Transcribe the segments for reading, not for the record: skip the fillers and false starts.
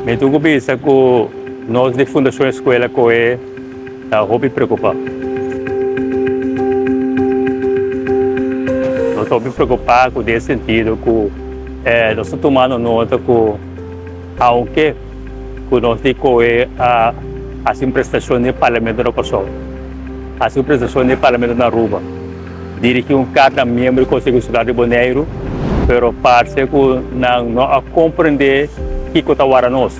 Mi tin ku bisa ku nos di Fundashon Eskuela Koe ta hopi preokupá. Nos ta hopi preokupá ku den sentido ku nos ta tumando nota ku aunke ku nos di Koe a hasi un prestashon den Parlamento na Kòrsou, hasi un prestashon den Parlamento na Aruba, dirigí un karta na miembro di Konseho Insular di Boneiru, pero parse ku nan no a komprendé kiko ta wara nos.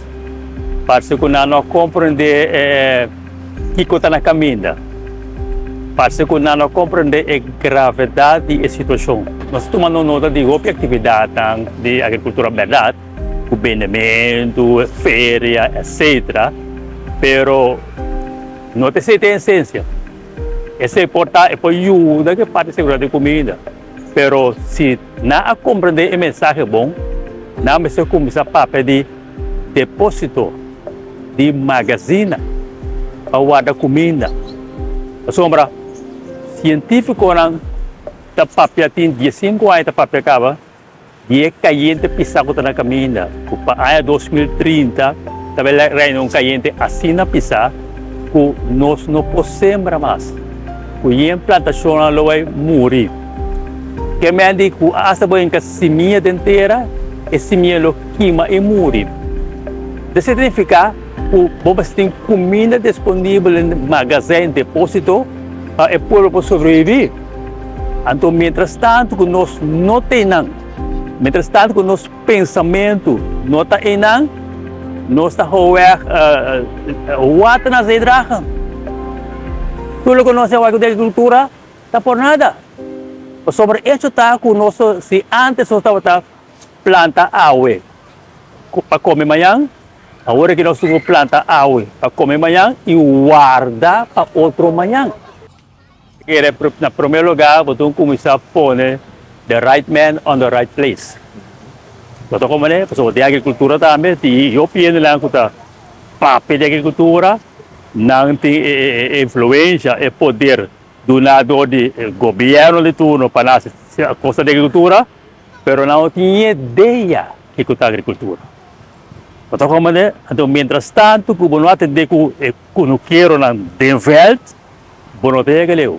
Parse ku nan no a komprendé kiko ta na kaminda. Parse ku nan no a komprendé e gravedat di e situashon. Nos ta tuma nota di hopi aktividatnan di agrikultura bèrdat, ku bendementu, feria, etcetera, pero no ta esei ta e esensia. Esei por ta, e por yuda ku e parti seguridat di kuminda. Pero si nan a komprendé e mensahe bon, nan mester kuminsá papia di depósito, di magazina pa warda kuminda. Pasobra sientífikonan ta papia tin diesinku aña ta papia kaba. Di e kayente pisá ku ta na kaminda, ku pa aña 2030 ta bai reina un kayente asina pisá ku nos no por sembra mas, ku yen plantashonnan lo bai muri. Ke men di ku asta bo hinka simia den tera, e simia lo kima i muri. Esei ta nifiká ku bo mester tin kuminda disponibel den magazen, depósito, pa e pueblo por sobreviví. Anto mientras tanto ku nos no ta einan, mientras tanto ku nos pensamentu no ta einan, nos ta houweg water na zee dragen. Tur loke nos a wak di agrikultura ta por nada. Pasobra echo ta ku nos si antes nos tabata planta awe pa kome mañan, awor aki nos tin ku planta awe pa kome mañan i warda pa otro mañan. Kere na prome lugar bo tin cuminsa pone the right man on the right place. Bo ta comprende? Pasobra den agricultura tambe tin hopi hendenan cu ta papia di agricultura, nan tin e influencia, e poder duna door di e gobierno di turno pa nan haci cosa di agricultura, pero nan no tin idea kico ta agricultura. Bo ta comprende? Anto mientras tanto cu bo no atende cu e cunukeronan den veld, Bo no ta yega leu.